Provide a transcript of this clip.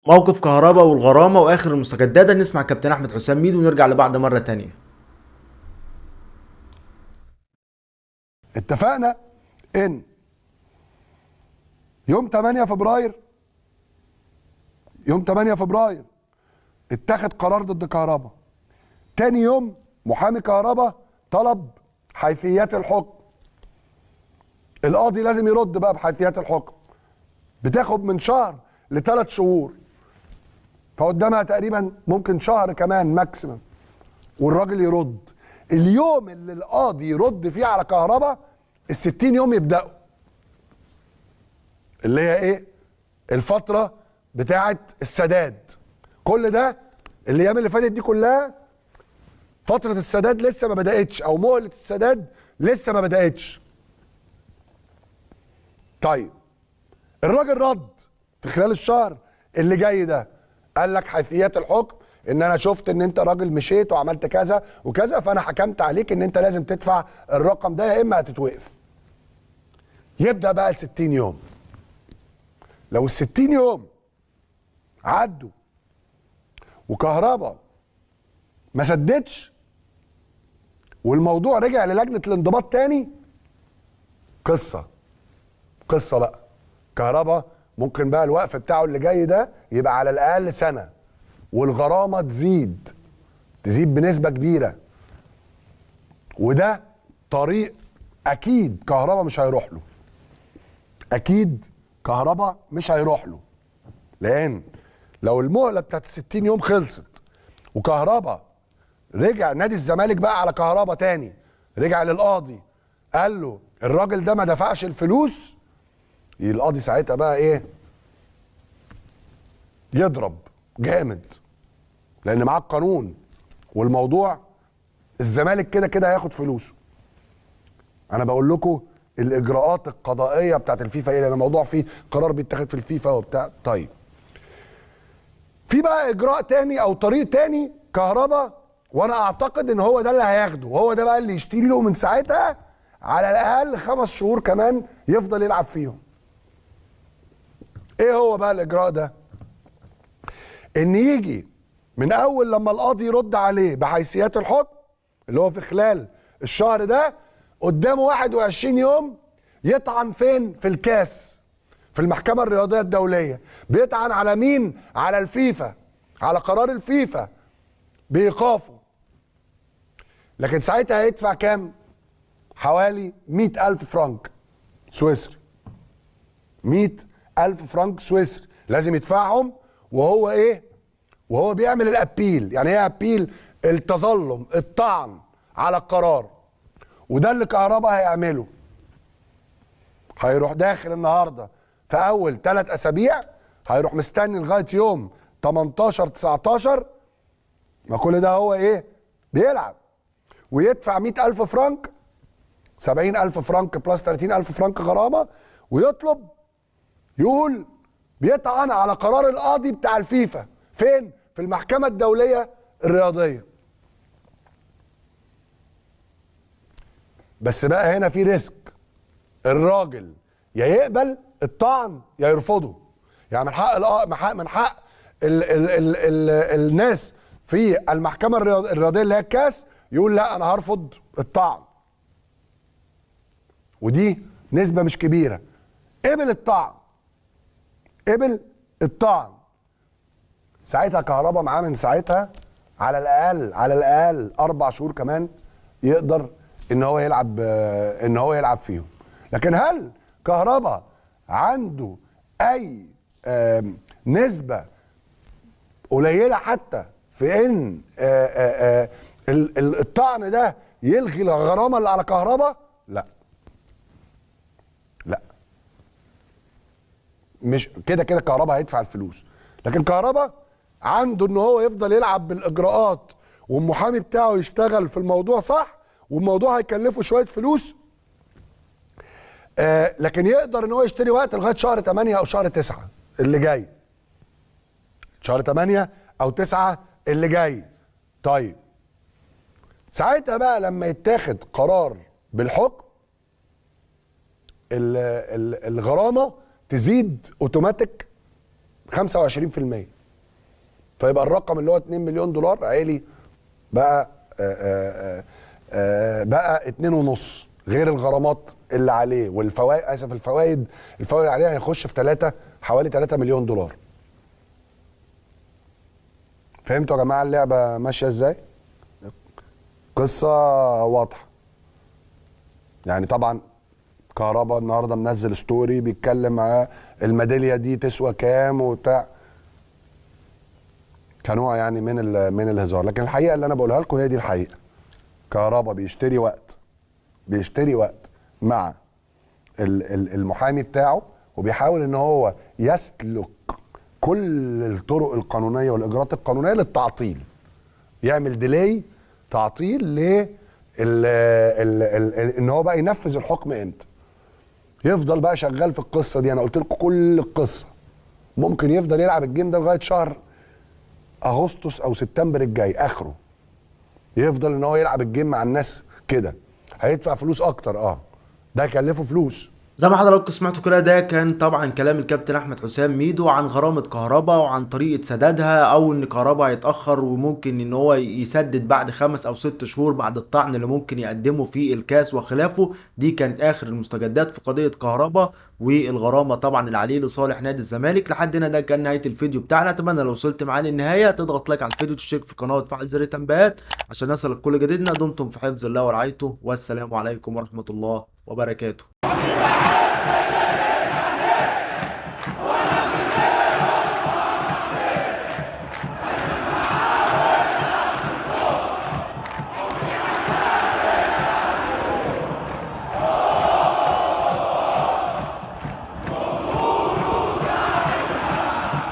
موقف كهربا والغرامه واخر المستجدات. نسمع كابتن احمد حسام ميدو ونرجع لبعض مرة ثانية. اتفقنا ان يوم 8 فبراير، يوم 8 فبراير اتخذ قرار ضد كهربا. تاني يوم محامي كهربا طلب حيثيات الحكم. القاضي لازم يرد بقى بحيثيات الحكم، بتاخد من شهر ل3 شهور، فقدامها تقريبا ممكن شهر كمان ماكسيمم والراجل يرد. اليوم اللي القاضي يرد فيه على كهربا ال60 يوم يبدأوا، اللي هي ايه؟ الفترة بتاعة السداد. كل ده الايام اللي فاتت دي كلها فترة السداد لسه ما بدأتش، او مهلة السداد لسه ما بدأتش. طيب الراجل رد في خلال الشهر اللي جاي ده، قال لك حيثيات الحكم ان انا شفت ان انت راجل مشيت وعملت كذا وكذا، فانا حكمت عليك ان انت لازم تدفع الرقم ده يا اما هتتوقف. يبدأ بقى ال60 يوم. لو ال60 يوم عدوا وكهربا ما سددش والموضوع رجع للجنة الانضباط تاني، قصة قصة بقى. كهربا ممكن بقى الوقف بتاعه اللي جاي ده يبقى على الأقل سنة، والغرامة تزيد بنسبة كبيرة. وده طريق أكيد كهربا مش هيروح له، أكيد كهربا مش هيروح له، لأن لو المهلة بتاعت 60 يوم خلصت وكهربا رجع نادي الزمالك بقى على كهربا تاني، رجع للقاضي قال له الراجل ده ما دفعش الفلوس، القاضي ساعتها بقى ايه؟ يضرب جامد، لان معاه القانون والموضوع الزمالك كده كده هياخد فلوسه. انا بقول لكم الاجراءات القضائية بتاعت الفيفا ايه، لان الموضوع فيه قرار بيتاخد في الفيفا وبتاع. طيب في بقى اجراء تاني او طريق تاني كهربا، وانا اعتقد ان هو ده اللي هياخده، وهو ده بقى اللي يشتري له من ساعتها على الاقل 5 شهور كمان يفضل يلعب فيهم. ايه هو بقى الاجراء ده؟ ان يجي من اول لما القاضي يرد عليه بحيثيات الحكم اللي هو في خلال الشهر ده، قدامه 21 يوم يطعن فين؟ في الكاس، في المحكمة الرياضية الدولية. بيطعن على مين؟ على الفيفا، على قرار الفيفا بإيقافه. لكن ساعتها هيدفع كام؟ حوالي 100,000 فرنك سويسري. 100,000 فرنك سويسري لازم يدفعهم وهو ايه؟ وهو بيعمل ال appeal. يعني ايه appeal؟ التظلم، الطعن على القرار. وده اللي كهربا هيعمله. هيروح داخل النهارده في اول 3 اسابيع، هيروح مستني لغاية يوم 18 19، ما كل ده هو ايه؟ بيلعب، ويدفع 100,000 فرنك، 70,000 فرنك plus 30,000 فرنك غرامة، ويطلب يقول بيطعن على قرار القاضي بتاع الفيفا فين؟ في المحكمة الدولية الرياضية. بس بقى هنا في risk، الراجل يا يقبل الطعن يا يرفضه. يعني من حق من حق ال ال ال ال الناس في المحكمة الرياضية اللي هي الكاس يقول لا انا هرفض الطعن، ودي نسبه مش كبيرة. قبل الطعن، قبل الطعن، ساعتها كهربا معاه من ساعتها على الاقل، على الاقل 4 شهور كمان يقدر ان هو يلعب، ان هو يلعب فيهم. لكن هل كهربا عنده اي نسبه قليله حتى في ان الطعن ده يلغي الغرامة اللي على كهربا؟ لا، لا، مش كده كده كهربا هيدفع الفلوس. لكن كهربا عنده ان هو يفضل يلعب بالاجراءات، والمحامي بتاعه يشتغل في الموضوع صح، والموضوع هيكلفه شوية فلوس، لكن يقدر ان هو يشتري وقت لغاية شهر 8 او شهر 9 اللي جاي، شهر 8 او 9 اللي جاي. طيب ساعتها بقى لما يتاخد قرار بالحكم، الغرامة تزيد اوتوماتيك 25%. فيبقى الرقم اللي هو 2 مليون دولار عالي بقى بقى 2.5، غير الغرامات اللي عليه والفوائد، اسف الفوائد اللي عليه هيخش في 3، حوالي 3 مليون دولار. فهمتوا يا جماعة اللعبة ماشية ازاي؟ قصة واضحة. يعني طبعا كهربا النهارده منزل story بيتكلم على الميداليه دي تسوى كام وبتاع، كنوع يعني من الهزار، لكن الحقيقة اللي انا بقولها لكم هي دي الحقيقة. كهربا بيشتري وقت، بيشتري وقت مع المحامي بتاعه، وبيحاول ان هو يسلك كل الطرق القانونية والاجراءات القانونية للتعطيل، يعمل ديلي، تعطيل ل ان هو بقى ينفذ الحكم امتى. يفضل بقى شغال في القصة دي، انا قلت لكم كل القصة. ممكن يفضل يلعب الجيم ده لغاية شهر اغسطس او سبتمبر الجاي اخره، يفضل ان هو يلعب الجيم مع الناس كده. هيدفع فلوس اكتر، ده يكلفه فلوس. زي ما حضراتكم سمعتوا كده، ده كان طبعا كلام الكابتن احمد حسام ميدو عن غرامة كهربا وعن طريقة سدادها، او ان كهربا هيتأخر وممكن ان هو يسدد بعد 5 او 6 شهور بعد الطعن اللي ممكن يقدمه في الكاس وخلافه. دي كانت اخر المستجدات في قضية كهربا والغرامة طبعا اللي عليه لصالح نادي الزمالك. لحد هنا ده كان نهاية الفيديو بتاعنا. اتمنى لو وصلت معانا للنهاية تضغط لايك على الفيديو، تشترك في القناة وتفعل زر التنبيهات عشان يصلك كل جديدنا. دمتم في حفظ الله ورعايته، والسلام عليكم ورحمة الله وبركاته.